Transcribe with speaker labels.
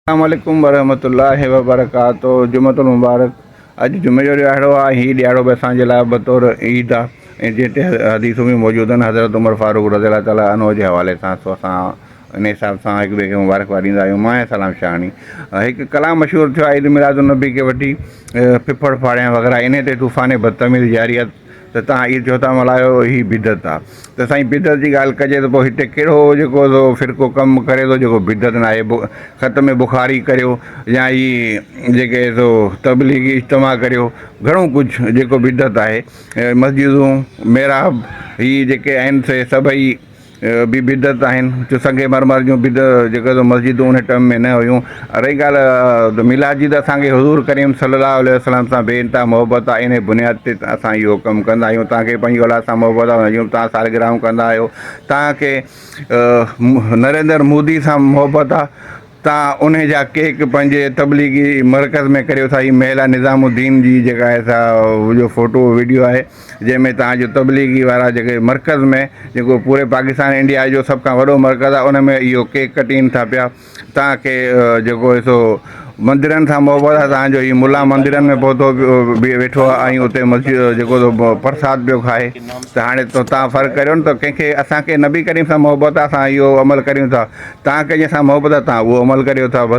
Speaker 1: السلام عليڪم ورحمة الله وبرڪاته جمعة المبارڪ اڄ جمعي جو ڏهاڙو آهي هي ڏهاڙو به اسان جي لاء بطور عيد آهي ۽ جنهن تي حديثون به موجود آهن حضرت عمر فاروق رضي الله تعالٰي عنه جي حوالي سان سو اسان ان حساب سان هڪ ٻئي کي مبارڪباد ڏيندا آهيون مان آهيان سلام شاهاڻي هڪ ڪلام مشهور ٿيو آهي عيد ميلاد النبي کي وٺي ڦڦڙ ڦاڙيان وغيره انهي تي طوفان بدتميز جاري آهي ته توهان عيد ڇو ٿا ملهايو هي بدعت آ ته سائين بدعت جي ڳالهه ڪجي ته پوء هتي ڪهڙو جيڪو سو فرقو ڪم ڪري ٿو جيڪو بدعت ناهي ختم بخاري ڪريو يا هي جيڪي سو تبليغي اجتماع ڪريو گهڻو ڪجهه جيڪو بدعت آهي مسجدون محراب هي جيڪي آهن سي سڀئي به بدعت آهن جو سنگ مرمر جون به جيڪو سو مسجدون ان ٽائم ۾ نه هيون رهي ڳالهه ميلاد جي ته اسان کي حضور ڪريم صلي الله عليه وسلم سان بي انتها محبت آهي ان بنياد تي اسان اهو ڪم ڪندا آهيون توهان کي پنهنجي اولاد سان محبت آهي جون توهان سالگرهون ڪندا آهيو توهان کي نريندر مودي سان محبت آهي توهان انهي جا ڪيڪ پنهنجي تبليغي مرڪز ۾ ڪريو ٿا هي محلا نظام الدين جي جيڪا آهي سا جو فوٽو وڊيو آهي جنهن ۾ توهان جو تبليغي وارا جيڪي مرڪز ۾ جيڪو پوري پاڪستان انڊيا جو سڀ کان وڏو مرڪز آهي ان ۾ اهو ڪيڪ ڪٽين ٿا پيا توهان کي جيڪو آهي سو مندرن سان محبت آهي توهان جو هي ملا مندرن ۾ پهتو ويٺو آهي ۽ اتي مسجد جيڪو سو پرساد پيو کائي ته هاڻي توهان فرق ڪريو نه ته ڪنهن کي اسان کي نبي ڪريم سان محبت آهي اسان اهو عمل ڪريون ٿا توهان کي جنهن سان محبت آهي توهان اهو عمل ڪريو ٿا بس.